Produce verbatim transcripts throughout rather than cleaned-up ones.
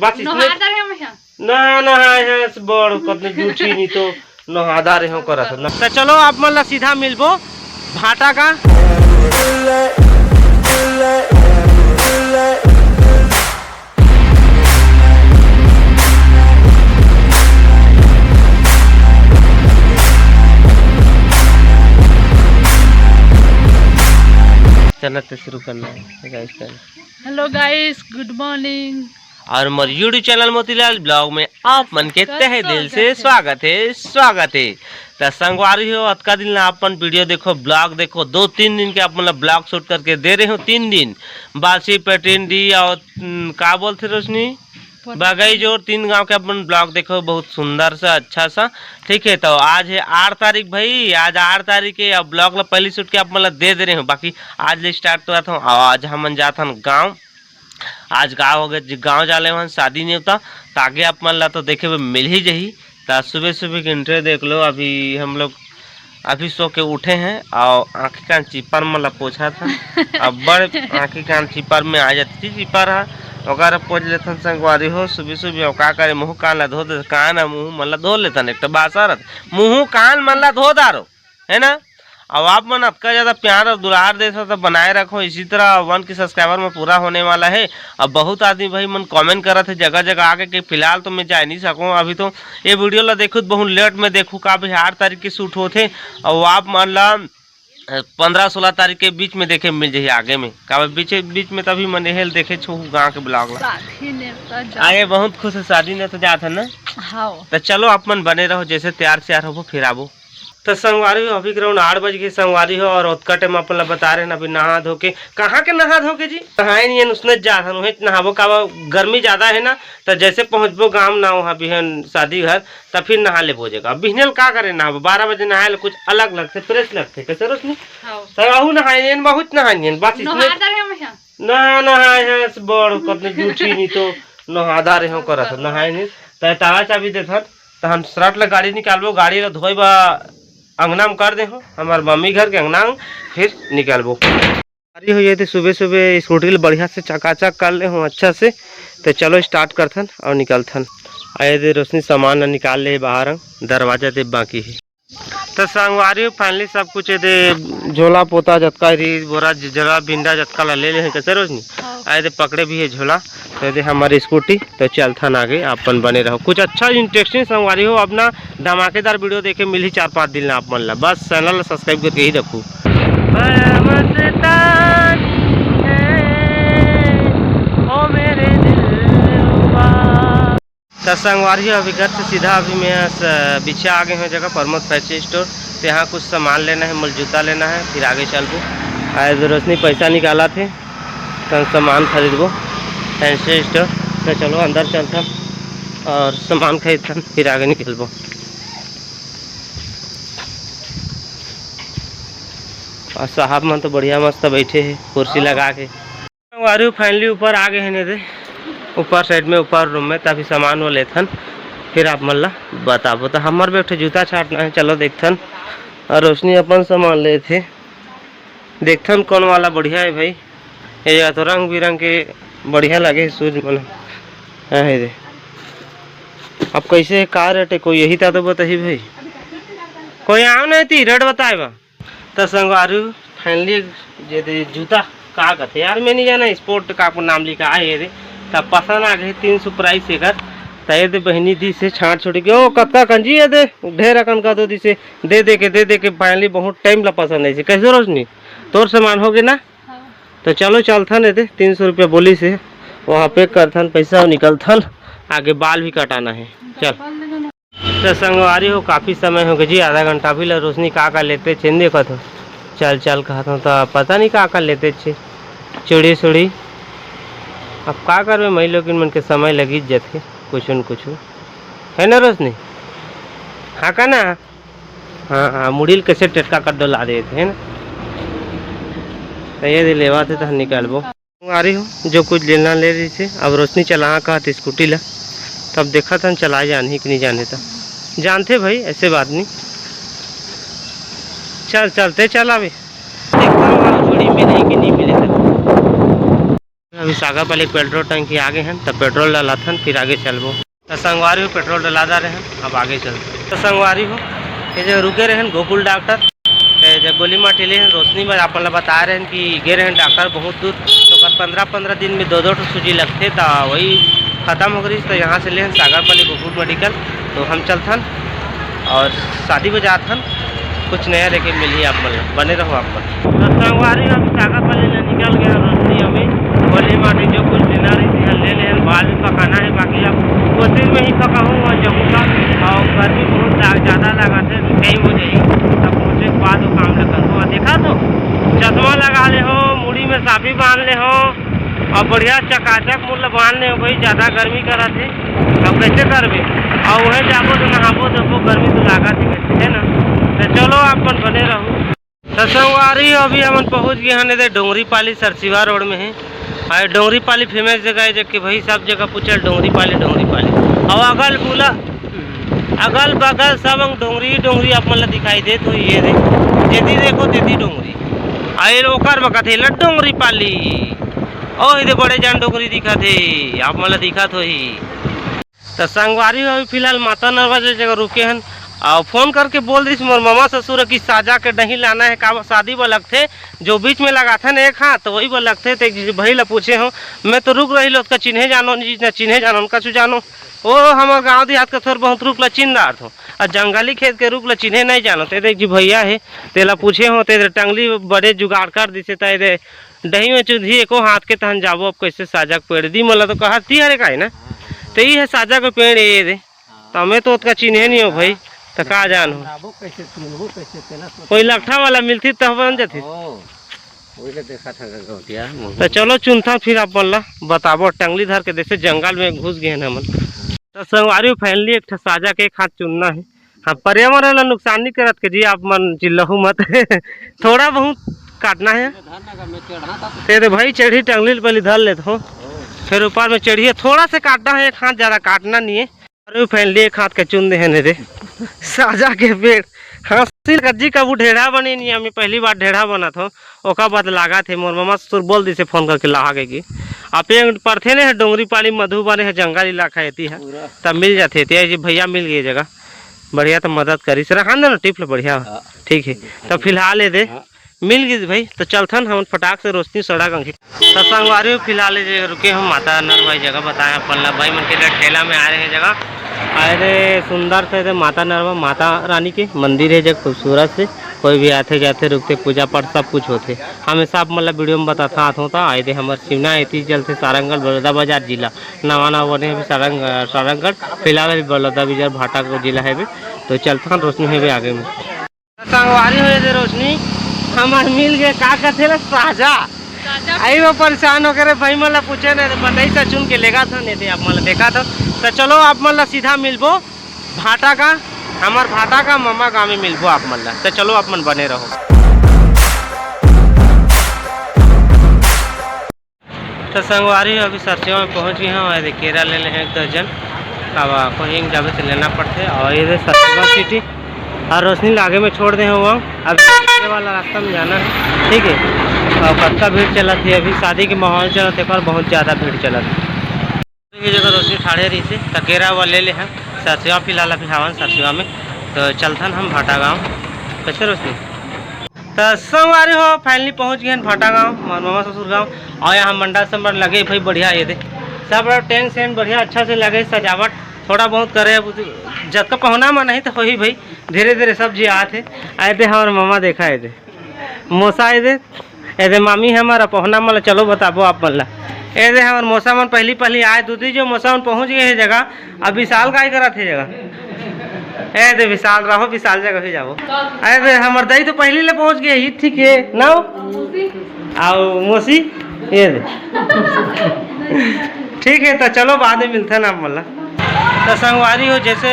बस इसने नहादा रहे हमेशा। ना, नहाए हैं, से बड़ कतने जूठी नहीं तो नहादा रहे हो करत है ना। तो चलो, आप मन ला सीधा मिलबो भाटा का। चलत से शुरू करना है, guys, चल। Hello guys, good morning। और मोर YouTube channel मोतीलाल vlog में आप मन के तहे दिल से स्वागत है, स्वागत है। तो संगवारी हो, अतका दिन ला अपन video देखो, vlog देखो, दो तीन दिन के आप मन ला vlog shoot करके दे रहे हो, तीन दिन, बासी, पेटिंडी और, हम्म, का बोलते रोशनी, बगई जोर, तीन गांव के अपन vlog देखो, बहुत सुंदर सा, अच्छा सा। ठीक है, तो आज है आठ तारीख भाई, आज आठ तारीख है। अब vlog ला पहली shoot के आप मन ला दे दे रहे हो, बाकी आज ले start करत हूँ। आज हमन जात हन गाँव, आज गाँव हो गए जी, गाँव जाले हन शादी नेवता, तो आगे आप मन ला तो देखे बर मिल ही जही। तो सुबह सुबह के entry देख लो, अभी हम लोग अभी सो के उठे हैं और आँखी कान चिपर मन ला पोछा था। अब्बड़ आँखी कान चिपर में आ जाती थी, चिपर हा ओकर पोछ लेथन संगवारी हो सुबह सुबह। और का करे, मुँह कान ला धो दे, कान आ मुँह मन ला धो लेथन, एक तो बासा रहत, मुँह कान मन ला धो डारो, है ना। अब आप मन अतका ज्यादा प्यार और दुलार देत हो तो बनाए रखो, इसी तरह वन के subscriber में पूरा होने वाला है। अब बहुत आदमी भाई मन comment करत है जगह जगह आके कि फिलहाल तो मैं जा नहीं सकूँ, अभी तो ये video ला देखू तो बहुत late में देखू का भाई आठ तारीख के shoot होथे। और आप मन ला पंद्रह सोलह तारीख के बीच में देखे मिल जाही आगे में, का बीच बीच में तभी मन एहे ल देखे छो गाँव के vlog ला। शादी नेवता जा- आगे बहुत खुश है, शादी नेवता जात है ना। हाँ। तो चलो आप मन बने रहो, जैसे तैयार श्यार होबो फिर आबो। तो संगवारी हो, अभी ground आठ बज गए संगवारी हो, और ओतका time अपन ला बता रहे हैं अभी नहा धो के। कहाँ के नहा धो के जी? नहाए नहीं है, उसने जात हन, उहें नहाबो का बा, गर्मी ज्यादा है ना, तो जैसे पहुँचबो गाँव ना वहाँ बिहान शादी घर, तब फिर नहा लेबो जगह। बिहने ल का करे नहाबो, बारह बजे नहाए ले कुछ अलग लगथे, fresh लगथे। कैसे रोशनी? हाँ। तो अहू नहाए नहीं, बहुत नहाए नहीं, बस इसने नहादा रहे हमेशा। ना नहाए हैं, से बड़ कतने जूठी नहीं तो नहादा रहे हो करत, नहाए नहीं। तो ताला चाबी देथन, तो हम सराट ले गाड़ी निकालबो, गाड़ी ला धोए बा अंगना में कर दे हो, हमार मम्मी घर के अंगना में, फिर निकालबो। गाड़ी हो जाए तो सुबह सुबह scooty ला बढ़िया से चकाचक कर ले हो अच्छा से। तो चलो start करथन और निकलथन। आए दे रोशनी सामान ला निकाल ले बाहर, दरवाजा दे बाकी है। तो संगवारी हो, finally सब कुछ ये दे झोला पोता जतका रही, बोरा ज-, जरा बिंडा जतका ला ले ले हैं। कैसे रोशनी? हाँ। आए दे पकड़े भी है झोला। तो ये दे हमारी scooty, तो चलथन आगे, अपन बने रहो। कुछ अच्छा interesting संगवारी हो, अपना धमाकेदार video देखे मिलही चार पाँच दिन ला आप मन ला। बस channel ला subscribe करके ही रखू। तो संगवारी हो, अभी घर से सीधा अभी मैं स-, पीछे आ गए हूँ जगह प्रमोद फैंसी स्टोर। तो यहाँ कुछ सामान लेना है, मोला जूता लेना है, फिर आगे चलबो। आए दे रोशनी पैसा निकालथे, तो सामान खरीदबो फैंसी स्टोर। तो चलो अंदर चलथन और सामान खरीदथन, फिर आगे निकलबो। और साहब मन तो बढ़िया मस्त बैठे हैं कुर्सी हाँ। लगा के। संगवारी हो, finally ऊपर आ गए हैं ने दे, ऊपर side में, ऊपर room में, तभी सामान वो लेथन, फिर आप मन ला बताबो। तो हमर भी एक ठो जूता छाटना है, चलो देखथन। और रोशनी अपन सामान लेथे, देखथन कौन वाला बढ़िया है भाई। ये तो रंग बिरंग के बढ़िया लगे shoes मन। हाँ है दे, अब कैसे है, का rate है, कोई यही ता तो बताही भाई। कोई आओ नहीं ती rate बताए बा। त संगवारी, finally जे दे जूता का कथे यार, मैं नहीं जाना, sport का अपन नाम लिखा है ये दे। त पसंद आ गए, तीन सौ price एकर। त ये दे बहिनी दिसे छाट छुट के, ओ कतका कंजी ये दे, ढेर अकन का दो दिसे, दे दे के, दे दे के finally बहुत time ला पसंद है। कैसे रोशनी, तोर सामान हो गए ना? हाँ। तो चलो चलथन, ये दे तीन सौ रुपया बोली से, वहाँ पे करथन पैसा और निकलथन, आगे बाल भी कटाना है। चल। तो संगवारी हो, काफ़ी समय हो गए जी, आधा घंटा भी ला रोशनी का का लेते छे, नहीं देखत हो। चल चल कहत हो तो पता नहीं का का लेते छे, चूड़ी सूड़ी। अब का करबे, मई लोगिन मन के समय लगी जथे कुछ न कुछ, है ना रोशनी? हाँ का ना? हाँ हाँ, मुड़ी ल कैसे टेटका कर डोला देते है ना। तो ये दे लेवा थे तो हम निकालबो। संगवारी हो, जो कुछ लेना ले रही थे, अब रोशनी चलाहा कहत स्कूटी ला, तब देखा था चलाए जानही कि नहीं जाने था। जानते भाई, ऐसे बात नहीं। चल, चलते चल अभी। देखता हूँ, आज चूड़ी मिले कि नहीं मिले तब। अभी सागर पाली पेट्रोल टंकी आगे हन, त पेट्रोल डलाथन, फिर आगे चलबो। त संगवारी हो, पेट्रोल डला डारे हन, अब आगे चलथन। त संगवारी हो, ये जगह रुके रहेन गोकुल डॉक्टर, ये जगह गोली माटी ले हन रोशनी बर, अपन ला बता रहे हन कि गे रहेन डॉक्टर बहुत दूर, तो ओकर पंद्रह पंद्रह दिन में दो दो ठो सूजी लगथे, त वही खत्म हो गई, तो यहाँ से ले हन सागर पाली गोकुल मेडिकल। तो हम चलथन और शादी में जाथन, कुछ नया लेके मिलही आप मन ला, बने रहो आप मन। तो संगवारी, हम सागर पाली ले निकल गए रोशनी, अमी गोली माटी जो कुछ लेना रही थी ले ले, बाद में पकाना है, बाकी अब कोशिश में ही पकाऊँ और जाऊँगा। और गर्मी बहुत ला- ज़्यादा लगा थे, टाइम हो जाएगी, तब पहुँचे के बाद वो काम लगा। तो देखा तो चश्मा लगा ले हो, मुड़ी में साफी बांध ले हो, और बढ़िया चकाचक मुड़ ला बांध ले हो भाई, ज़्यादा गर्मी करा थे, अब कैसे करबे? और वह जाबो तो नहाबो धोबो, गर्मी तो लागा थे कैसे, है ना? तो चलो आप मन बने रहो। तो संगवारी हो, अभी हमन पहुंच गए हन एदे डोंगरी पाली सरसिवा रोड में है। और डोंगरी पाली फेमस जगह है, जबकि भाई सब जगह पूछल डोंगरी पाली, डोंगरी पाली। और अगल बुला, अगल बगल सब अंग डोंगरी, डोंगरी आप मन ला दिखाई देत होही। ये दे, जेती देखो तेती डोंगरी। और ये ओकर बगत है ला डोंगरी पाली। ओ इधर बड़े जान डोंगरी दिखत है, आप मन ला दिखत होही। तो संगवारी हो, अभी फिलहाल माता नरवा जे जगह रुके हन, और फोन करके बोल दिस मोर मामा ससुर कि साजा के डही लाना है, का शादी बर लगथे, जो बीच में लगाथन एक हाथ, तो वही बर लगथे। तो एक झी भाई ला पूछे हो, मैं तो रुक रही लो, ओतका चिन्हे जानो जी, ना चिन्हे जानो, उनका चु जानो। ओ हमर गाँव देहात के थोर बहुत रुख ला चिन्ह डारथों, आ जंगली खेत के रुख ला चिन्हे नहीं जानो। ते देख जी भैया है, तेला पूछे हो, ते टंगली बड़े जुगाड़ कर दिसे, त एदे डही में चुंधी एको हाथ के तहन जाबो, अब कैसे साजा के पेड़ दी, मोला तो कहत ती हरे काहे ना, ते ई है साजा के पेड़ ये दे। त मैं तो ओतका चिन्हे नहीं हो भाई, त का जान हो। जाबो कैसे, चुनबो कैसे, तेला सोच। कोई लकठा वाला मिलती तब बन जाती। ओ, वही ले देखा था गौटिया, मुँह। तो चलो चुनथन फिर आप मन ला बताबो, टंगली धर के जैसे जंगल में घुस गए हैं हमन। तो संगवारी हो, finally एक ठो साजा के एक हाथ चुनना है। हाँ, पर्यावरण ला नुकसान नहीं करत के जी, आप मन चिल्लाहू मत। थोड़ा बहुत काटना है। धर ना कर, मैं चढ़ा था तो। तेरे भाई चढ़ी टंगली पहले धर लेत हो, फिर ऊपर में चढ़िए, थोड़ा से काटना है एक हाथ, ज़्यादा काटना नहीं है। अरे finally एक हाथ के चुन दे हन रे। साजा के पेड़। हाँ, सिल कज्जी कभू ढेढ़ा बने नहीं, हमें पहली बार ढेढ़ा बनत हो। ओका बाद लागा थे, मोर मामा ससुर बोल दिसे फोन करके लाहा के कि आप ये पढ़ते ने है डोंगरी पाली मधुबन है, जंगल इलाका एती है, पूरा। तब मिल जाते थे। ये जी भैया मिल गए जगह, बढ़िया तो मदद करिस, रहन दे ना टिप ले बढ़िया। हाँ। ठीक है, तो फिलहाल ये दे। हाँ। मिल गई भाई, तो चलथन हमन फटाक से रोशनी सड़क अंगी। तो संगवारी हो, फिलहाल ये जगह रुके हम माता नरवा जगह बताए अपन ला, भाई मन के लिए ठेला में आ रहे हैं जगह। आए रे सुंदर से रे माता नरवा, माता रानी के मंदिर है जगह खूबसूरत से, कोई भी आते जाते रुकते पूजा पाठ सब कुछ होते। हमेशा आप मतलब वीडियो में बताता आता होता, आए दे हमर सिवना एती चलते सारंगढ़ बलौदा बाजार जिला, नवा नवा बने अभी सारंग, सारंगढ़, फिलहाल अभी बलौदा बाजार भाटा को जिला है भी। तो चलथन रोशनी है भी आगे में। संगवारी हो ये दे रोशनी, हमर मिल गए का कथे ला साजा। साजा। आई वो परेशान होकर भाई मन ला पूछे ना, तो बताई सा चुन के लेगा था, नहीं दे आप मन ला देखा था। तो चलो आप मन ला सीधा मिलबो भाटा का, हमर भाटा का ममा गाँव में मिलबो आप मन ला। तो चलो आप मन बने रहो। तो संगवारी हो, अभी सरसेवा में पहुंच गए हैं और ये केरा ले ले हैं एक दर्जन। अब कोई जाबे तो लेना पड़ते। और ये सरसेवा सिटी और रोशनी लागे में छोड़ दे हैं वो। अब ये वाला रास्ता में जाना है, ठीक है। और कतका भीड़ चलत है, अभी शादी के माहौल चलत है, पर बहुत ज़्यादा भीड़ चलत है। ये जगह रोशनी ठाढ़े रही से, तो केरा वाला ले ले हैं, सरसेवा फिलहाल अभी हवन सरसेवा में। तो चलथन हम भाटा गाँव। कैसे रोशनी? तो संगवारी हो, finally पहुंच गए हैं भाटा गाँव, मोर मामा ससुर गाँव। और यहाँ मंडल संबर लगे भाई बढ़िया, ये दे सब टेंट सेंट बढ़िया अच्छा से लगे, सजावट थोड़ा बहुत करे। अब जतका पहुना मन नहीं तो होही भाई, धीरे धीरे सब जी आत है। आए दे हमारे मामा देखा है दे, मोसा आए दे, ए दे मामी हमारा पहुना मन ला चलो बताबो आप मन ला। ए दे हमर मोसा मन पहली पहली आए दूधी जो मोसा मन पहुंच गए है जगह। अब विशाल काय करत है जगह? ए दे विशाल रहो, विशाल जगह ही जाओ। ए दे हमर दाई तो पहली ले पहुंच गए ही, ठीक है ना? आओ मोसी, ये दे। ठीक है, तो चलो बाद में मिलते हैं ना आप मन ला। तो संगवारी हो, जैसे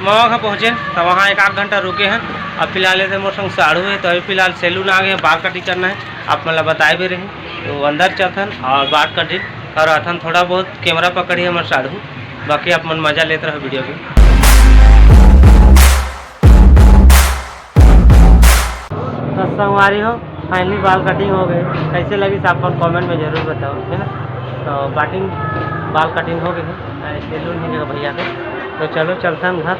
मामा घर पहुँचे तो वहाँ एक आध घंटा रुके हैं। अब फिलहाल ये दे मोर संग साढ़ू है, तो अभी फिलहाल सैलून आ गए हैं, बाल कटिंग करना है। आप मन ला बताए भी रहे, तो अंदर चलथन और बाल कटिंग करवाथन। थोड़ा बहुत कैमरा पकड़ी हमर साढ़ू, बाकी आप मन मजा लेत रहो वीडियो के। तो संगवारी हो, finally बाल कटिंग हो गए। कैसे लगी आप मन कमेंट में जरूर बताओ, है ना? तो कटिंग, बाल कटिंग हो गई है, सैलून ही जगह भैया के। तो चलो चलथन घर,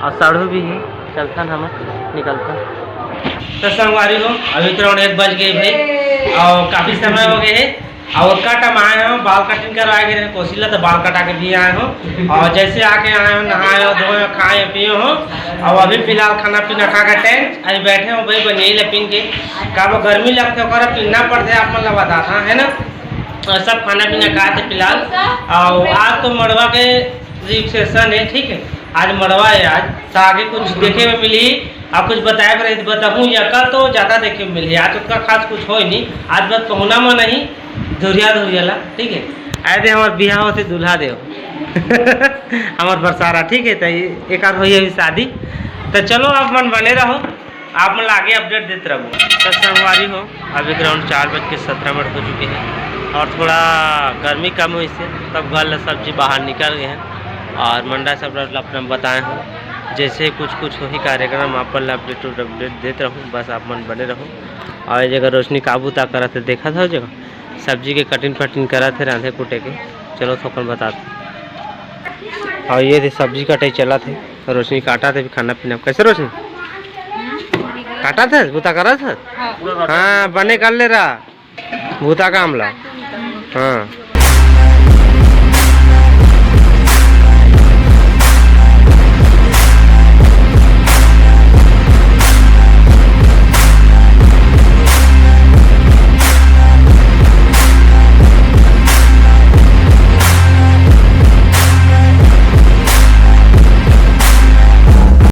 और साढ़ू भी ही, चलथन हम निकलथन। तो संगवारी हो, अभी तो एक बज गए भाई, और काफ़ी समय हो गए है। और ओतका टाइम आए हो, बाल कटिंग करवाए गए रहे कोसी ला, तो बाल कटा के भी आए हो। और जैसे आके आए हो, नहाए हो, धोए हो, खाए हो, पिए हो। और अभी फिलहाल खाना पीना खा के टेंट अभी बैठे हो भाई, बनियाई ला पिन के। का वो गर्मी लगते, ओकरा पिनना पड़ते, आप मन ला बताता है ना। और सब खाना पीना खाए थे फिलहाल। और आज तो मड़वा के रिसेप्शन है, ठीक है, आज मड़वा है आज, तो आगे कुछ देखे में मिली, आप कुछ बताए बर बताहूँ, या कल तो ज़्यादा देखे में मिली, आज उतना खास कुछ हो ही नहीं। आज बस पहुना मन नहीं, धुरिया धुरिया ला, ठीक है। आए दे हमार बिहाव होते दूल्हा देव। हमार बरसारा, ठीक है, तो ये एक आर होई अभी शादी। तो चलो, आप मन बने रहो, आप मन ला आगे अपडेट देते रहो। तो संगवारी हो, अभी ग्राउंड चार बज के सत्रह मिनट हो चुके हैं और थोड़ा गर्मी कम हुई से तब घर ला सब्जी बाहर निकल गए हैं और मंडा सब ला अपना बताए हैं। जैसे कुछ कुछ वही कार्यक्रम आप ला अपडेट अपडेट देते रहूँ, बस आप मन बने रहो। और ये जगह रोशनी काबू ता करत है, देखा था जगह सब्जी के कटिंग फटिंग करत है, रांधे कूटे के। चलो थोकन बतात। और ये थे सब्जी कटाई चलत है, रोशनी काटत है खाना पीना। कैसे रोशनी? काटत है, बूता करत है? हाँ, बने कर ले रहा बूता काम ला। हाँ,